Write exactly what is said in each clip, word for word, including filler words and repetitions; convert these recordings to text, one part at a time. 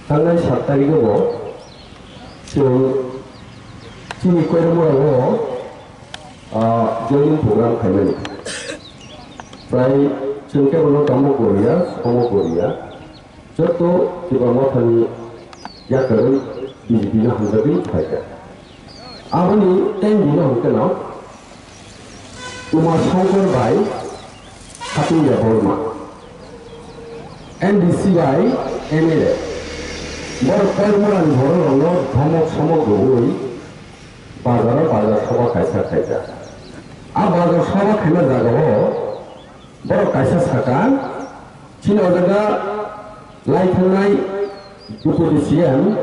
Thangnai sat tarikh o bo chwng chini Koiromora o, ah, joining program khaimani. Prai chwng kebono tamo Korea, somo Korea. Joto Tipra Mothani yakarwi B J P no hamjagwi phaikha. Aboni tei bini hwnkhe no Uma Shankar bai Khatungya Borma, M D C bai M L A. Borok Koiromorani bororokno dhomok somok rwui bazaro bazar soba kaisa khaijak. A bazar soba khaina jagao borok kaisa sakha, chini o jaga lai thangnai Deputy C M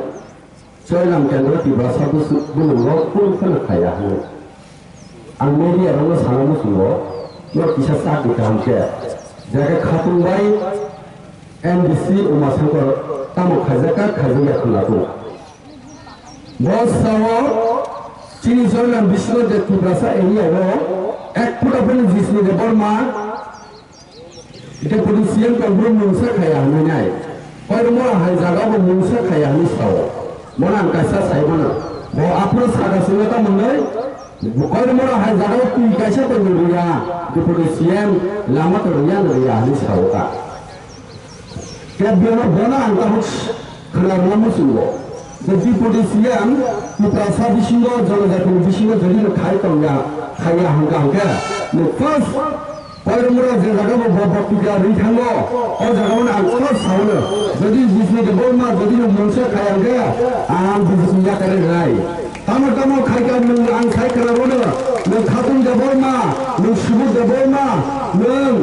Choilam Kendra Tiprasa bwswk bwlwngo kunu phano khaiya hwnwi. Ang media rokno sana muchungo, norok kisa chak di kaham khe. Jaga Khatung bai M D C Uma Shankar tamo khaijak kha, khaijak ya khwna tung. Bo sao chini Choilam bisingo je Tiprasa area o ek phuta phano Jisnu Debbarma Deputy C M tongphuru mungsa khaiya hwnwi nai. Koiromora hai jaga bo mungsa khaiya hwnwi sao. Bono ang kaisa sai mano. Bo aphuru saka swngo ta mwnwi. Koiromora hai jaga o twi kaisa tongwi rwya. Deputy C M lama to rwya no rwya hwnwi sao ta. Khe bono, bono ang tabuk khwnarwna muchungo. Je Deputy C M Tiprasa bisingo, jonojatini bisingo jodi no khai tongya, khaiya hwnkha hwnkhe, no first Koiromora je jaga bo bo boktika rwi thango, o jaga bono ang first saono. Jodi Jisnu Debbarma jodi no mungsa khaiya hwnkhe, ang B J P yakarwi rwnai. Tamo tamo khaikha nwng ang sai khwnarwno, nwng Khatung Debbarma, nwng Subodh Debbarma, nwng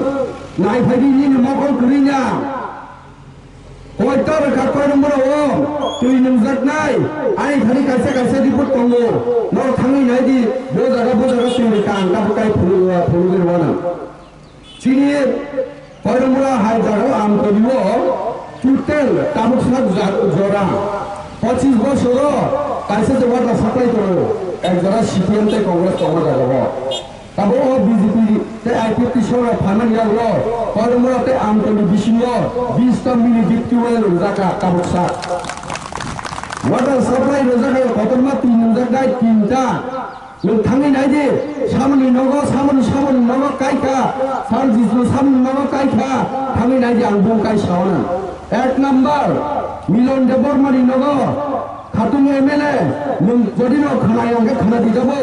nai phaidi nini mokol kwrwina. Koita rwkha Koiromora o twi nungjaknai, ani thani kaisa kaisa report tongo. Norok thangwi nai di, bo jaga bo jaga twi rwkha, ang tabuk kai phunuk, phunugwi rwna. Chini Koiromora hai jaga o Amtoli o total tabuk sak ja-, jora pochis bosor o kaisa je water supply tongo, ek jora C P M tei Congress tongma jaga o. Tabuk o B J P tei I P F T sorkar phaimani yagulo Koiromora tei Amtoli bisingo bis ta mini deep tubewell rwjakha tabuk sak. Water supply rwjakha kotorma twi nungjaknai tinta. Nwng thangwi nai di, samani nogo, samani, samani nogo kaikha, sal Jisnu samani nogo kaikha, thangwi nai di ang bung kai saona. Ek number, Milon Debbarmani nogo, Khatung M L A, nwng jodi no khwnai hwnkhe khwna di jabo.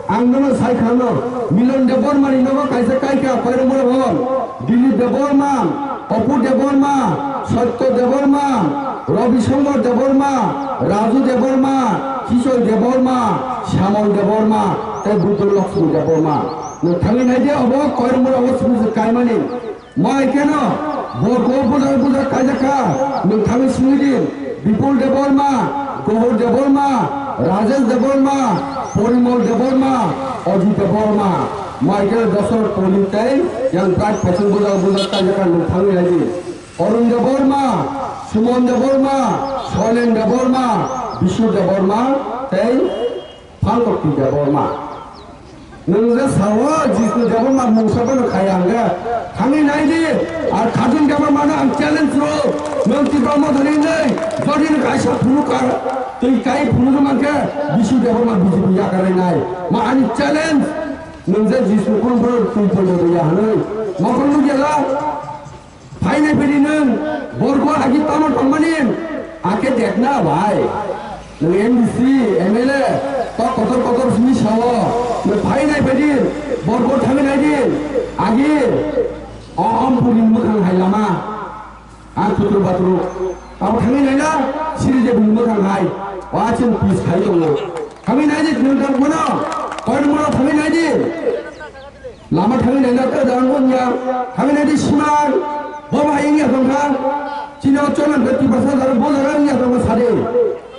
Ang nono sai khwlano, Milon Debbarmani nogo kaisa kaikha Koiromora o. Dilip Debbarma, Apu Debbarma, Satya Debbarma, Ravi Shankar Debbarma, Raju Debbarma, Kishore Debbarma, Shyamol Debbarma, tei Buddha Lakshmi Debbarma. Nwng thangwi nai di obo Koiromora o simi se kaimani. Mai keno, borgo buja buja kaijak kha, nwng thangwi simi di, Bipul Debbarma, Gohor Debbarma, Rajesh Debbarma, Porimol Debbarma, Ajit Debbarma, Michael Dosor Poli tei yang prak phaising buja buja kaijak kha nwng thangwi nai di. Arun Debbarma, Sumon Debbarma, Soilen Debbarma, Bishu Debbarma tei Phalokti Debbarma. Nwng je sao Jisnu Debbarma mungsa bono khaya hwnkhe thangwi nai di, ar Khatung Debbarmano ang challenge rw, nwng Tipra Mothani hwnwi jodi nwng kaisa phunuk kar twi kai phunukgwi mankhe Bishu Debbarma B J P yakarwi nai. Ma ani challenge, nwng je Jisnu khulumphuru twi poito rwya hwnwi mokol nukya la. Phainai phaidi nwng borgo agi tamo tongmani, ake dekna bai. Nwng M D C, M L A, tok kotor kotor simi sao. Nwng phainai phaidi borgo thangwi nai di. Agi o Ampuri mwkhang hai lama. Ang thutru batru. Tamo thangwi nai na, Sri Devi mwkhang hai. O aching pis khai tongo. Thangwi nai di nwng tamo bono. Koirmura thangwi nai di. Lama thangwi naina ta jang wngya, thangwi naidi siman, bo bai wngya tongkha, chini o chonam khe Tiprasa jara bo jara wngya tongkha sadi.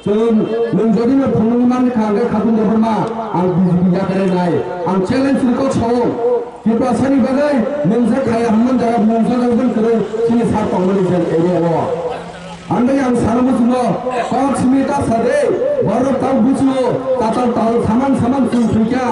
Chwng nwng jodi no phunukni manni kha hwnkhe Khatung Debbarma, ang B J P yakarwi nai, ang challenge ni kok sao, Tiprasani bagwi nwng je khaya hwnmani jaga mungsa jagwi kwrwi chini sak tongmani je area o. Ang bai ang sana muchungo, kok simi ta sade, borok tau buchio, tatal tal saman saman chwng thwikya,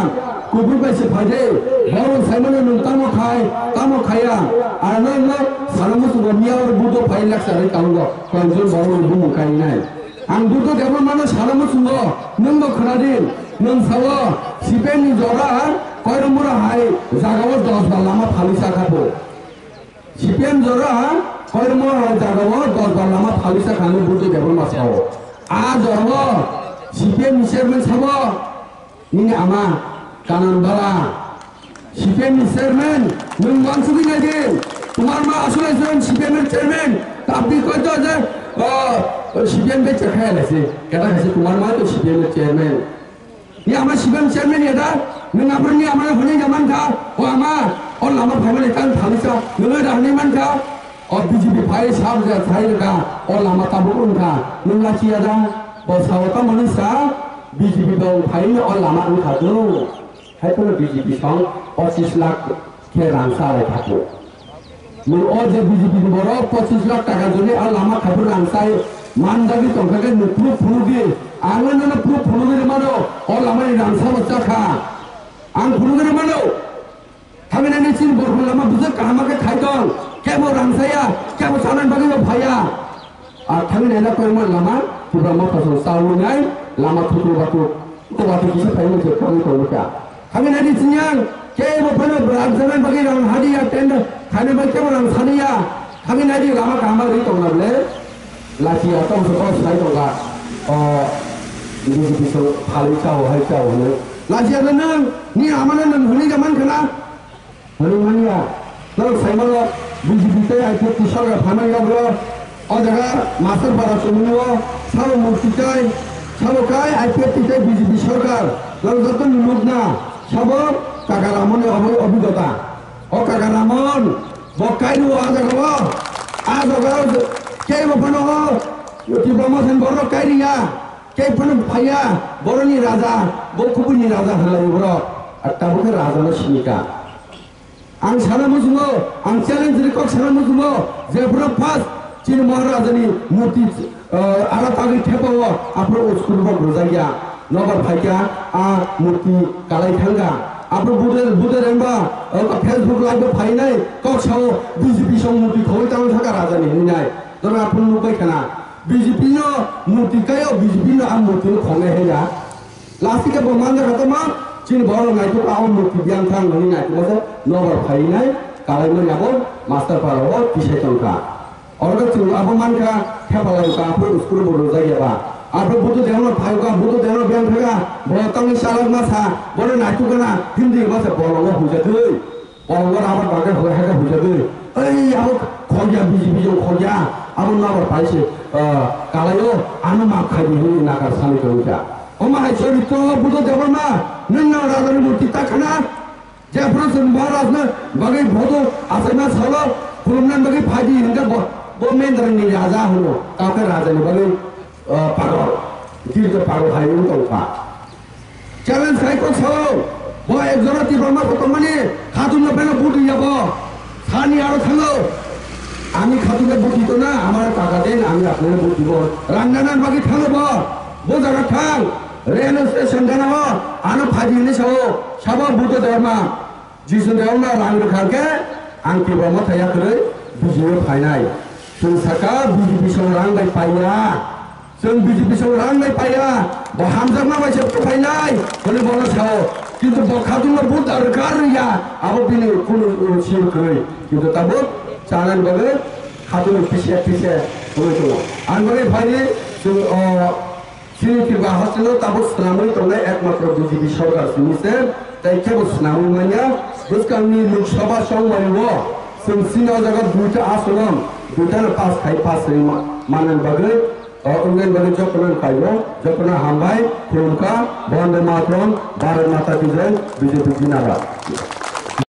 kubui bai se phaide, borok saimano nwng tamo khai, tamo khaya, ano no Salo muchungo miya oro budo phai laksa ri tongo, koyokjon borok ni bumung kainai. Ang budo Debbarma no salo muchungo, nwng bo khwnadi, nwng sao, C P M ni jora, koirumura hai, jaga o dos bar lama phalisa kha bo. C P M jora, koirumura hai jaga o dos bar lama phalisa kha nwng budo Debbarma sao. A jora o, C P M ni chairman sabo, Nini ama, kanan bala. C P M ni chairman, nwng wansugwi nai di. Tumar ma aswk aswk C P M ni chairman. Tabdi koi to je, o, C P M bai chakha ya laise. Kata kaise tumar ma to C P M ni chairman. Ni ama C P M chairman ya da. Nwng aphuru ni ama hwnwi ya mankha. O ama, o lama phaimani kan thalisa. Nwng da hwnwi mankha. O B J P phai sab ja sai rwkha, o lama tabuk wngkha, nwng lachiya da, bo sao tamo ni sa, B J P bo phai no o lama wngkha do, hai phano B J P song pochis lakh khe rang sa lai thakgo. Nwng o je B J P ni borok pochis lakh taka joni o lama khabu rang sai man dagi tongkha khe nwng proof phunugwi, ang nono proof phunugwi mano, o lama ni rang sa bo chakha, ang phunugwi mano. Thangwi nani chini borok lama bwswk kaham khe khai tong, kebo rang saya, kebo sanani bagwi bo phaiya. A thangwi nai na koyma lama, Tipra Motha song sawi nai, lama thutru batu, to batu kisa phai mo je kami ko ka. Thangwi nani chini ang, kebo phano rang sanani bagwi rang hadi ya tender, khani bai kebo rang sani ya. Thangwi nai di lama kaham ri tong na ble. Lachiya tong se kok sai tong ka. O, B J P song phalwi chao, hai chao hwnwi. Lachiya no nang, ni ama no nang hwnwi ja man khana. Hwnwi manya, norok sai mano B J P tei I P F T sorkar phaimani yagulo, o jaga Master Para chumui o, sabo murti kai, sabo kai I P F T tei B J P sorkar, norok joto ni mukna, sabo Kaka Ramon ni obo-, obhigota. O Kaka Ramon, bo kai rwo a jaga o, a jaga o, kei bo phano o, Tipra Motha ni borok kai riya, kei phano phaiya, borok ni raja, bo kubui ni raja halai borok, a tabuk khe raja no sini ka. Ang sana muchungo, ang challenge ri kok sana muchungo, jephuru first chini Maharaja ni murti, eh, ara tagwi thepa o, aphuru o school bo rwjak ya, nobar phaikha, a murti kalai thangkha. Aphuru bude, bude rengba, eh, Facebook live o phainai, kok sao B J P song murti khogwi tang thangkha raja ni hinwi nai. Dora aphuru nukbai khana, B J P no murti kaio, B J P no a murti no khongnai hai ya. Lasi khe bo manja kha tongma, chini borok naituk a o murti biyang thang hwnwi naituk se nobar phainai, kalaimani abo Master Para o tisai tongkha. Oro khe chwng abo mankha, thepalai ka aphuru school bo rwjak ya ba. Aphuru budu dengno phai ka, budu dengno biyang thang ka, bo tongni chalok ma sa, bono naituk gana, Hindi ma sa bolongo hujagwi. Bolongo rabar bagwi hoi hai hujagwi. Ei, abo khogya, biji bijong khogya. Abo nobar paise, ah, kalaio, ano map khai di hwnwi nakar sani tongkha. Omo hai chorito, Buddha Debbarma, nwng no raja ni murti ta khana. Jephuru chwng Maharaj no bagwi bodo achaima salo, khulumna bagwi phaidi hwnkhe bo, bo Mendra ni raja hwno. Tao khe raja ni bagwi, ah, pagol. Dirjo pagol hai wng tongkha. Challenge khai kok sao, bo ek jora Tipra ma kotor mani, khatung no beno vote ya bo. Sani aro thango. Ami khatung no vote dito na, amar kaka den, ami apne vote dibo. Rang nana bagi thango bo. Bo jaga thang. Railway station gana ho, ano phaji ni sao, sabo Buddha Dharma. Jisu Debbarma rang rwkha khe ang Tipra Motha yakarwi B J P phainai. Chwng saka B J P song rang bai paiya. Chwng B J P song rang bai paiya. Bo hamjakma bai se phainai. Hwnwi bono sao. Kintu bo khatung no vote rwkha rwya. Abo bini kunu, uh, sir kwrwi. Kintu tabuk chanani bagwi khatung no pise pise wngwi tongo. Ang bagwi phaidi chwng, uh, Chini Tripura hasteo tabuk swnamwi tongnai ekmatro B J P sorkar simi se, tei kebo swnamwi manya. Bwskangni Lok Sabha chongmani o chwng chini o jaga duita asono, duita no pass khai pass rwi ma-, manani bagwi, o, wngnani bagwi jotono kaibo, jotono hambai, khulumkha, Bonde Mataram, Bharat Mata Ki Jai, B J P Zindabad.